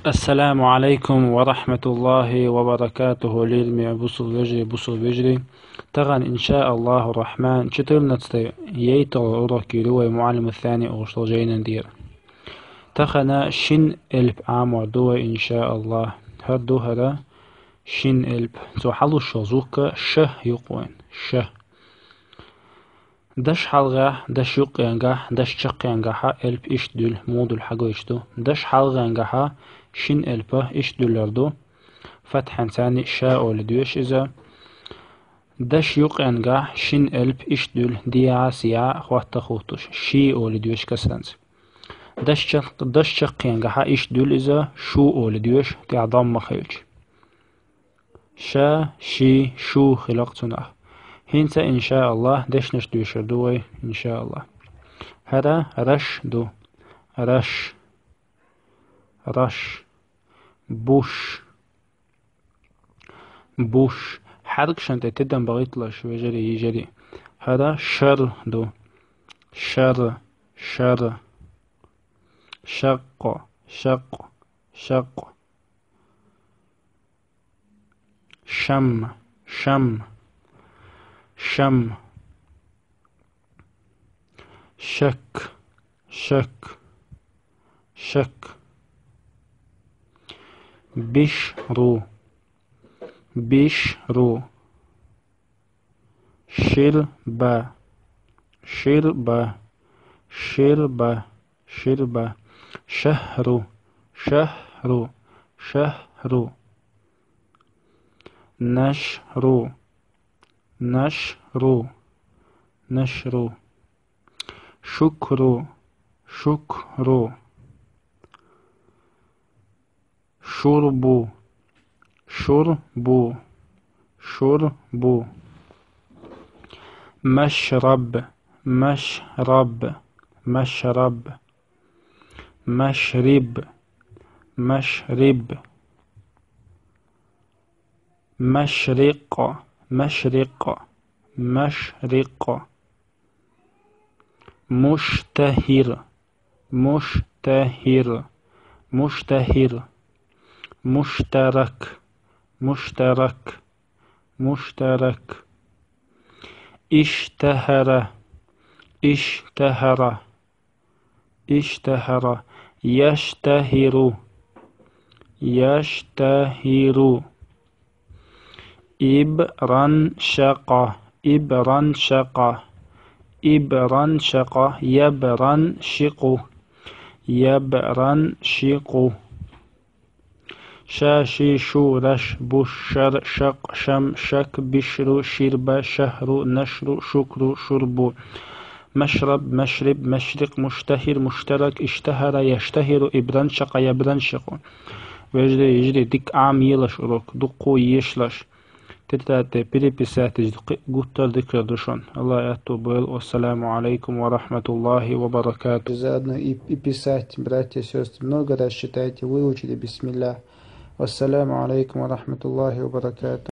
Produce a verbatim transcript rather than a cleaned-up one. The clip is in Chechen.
Ассаламу алейкум ва рахматуллахи ва баракатуху, лераме бусалба вежарий, бусалба вежарий. Тахан, иншааллаху рахман, четырнадцатый яйтал урок йир вай Муаллиму Сани оалаш йолча жайнан тӀера. Тахан шин элп Ӏамор ду вай, иншааллах. ХӀара ду хӀара шин элп. Цо хьалуш йола звук ш юкъе вайна. Ш. Даш хьалхагӀа, даш юкъенгахьа, даш чаккхенгахьа элп иштта дуьллу, муха дуьллу хьагойтуш ду. Даш хьалхагӀенгахьа шин элп иштта дуьллур ду. Фатхьанца ниъ ша олий доьшу иза. Даш юкъенгахьа шин элп иштта дуьллу, дегӀа, сигӀа, хотта хӀуттуш, ши олий доьшу касранца. Даш чакх-, даш чаккхенгахьа иштта дуьллу иза, шу олий доьшу, тӀехь домма хилча. Ша, ши, шу хиларх цунах. ХӀинца, иншааллах, дешнаш доьшур ду вай, иншааллах. ХӀара раш ду. Раш. Раш. Буш. Буш. Хьаркашна тӀе тидам бахийталаш, вежарий, йижарий. ХӀара шар ду. Шар. Шар. Шакъ. Шакъ. Шакъ. Шам, шам, шам. Шак, шак, шак. Бишру, бишру. Ширба, ширба, ширба, ширба. Шахру, шахру, шахру. Нашру, нашру, нашру. Шукру, шукру. Шурбу, шурбу, шурбу. Машраб, машраб, машраб. Машриб, машриб. Машрикъ, машрикъ, машрикъ. Муштахир, муштахир, муштахир. Муштарак, муштарак, муштарак. Иштахара, иштахара, иштахара. Яштахиру, яштахиру. Ибраншакъа, ибраншакъа, ибраншакъа. Ябраншикъу, ябраншикъу. Ша, ши, шу, раш, буш, шар, шакъ, шам, шак, бишру, ширба, шахру, нашру, шукру, шурбу. Машраб, машриб, машрикъ, муштахир, муштарак, иштахара, яштахиру, ибраншакъа, ябраншикъу. Вежарий, йижарий, дика Ӏамаелаш урок, дуккха а ешалаш. Тетрадь тӀе переписать дича кхин а гуттар а дикар ду шуна. Аллах аьттув бойла. Вассаламу алейкум ва рахматуллахи ва баракатух. Заодно и, и писать, братья, сестры, много раз читайте, выучили, бисмилля. Вассаламу алейкум ва рахматуллахи ва баракатух.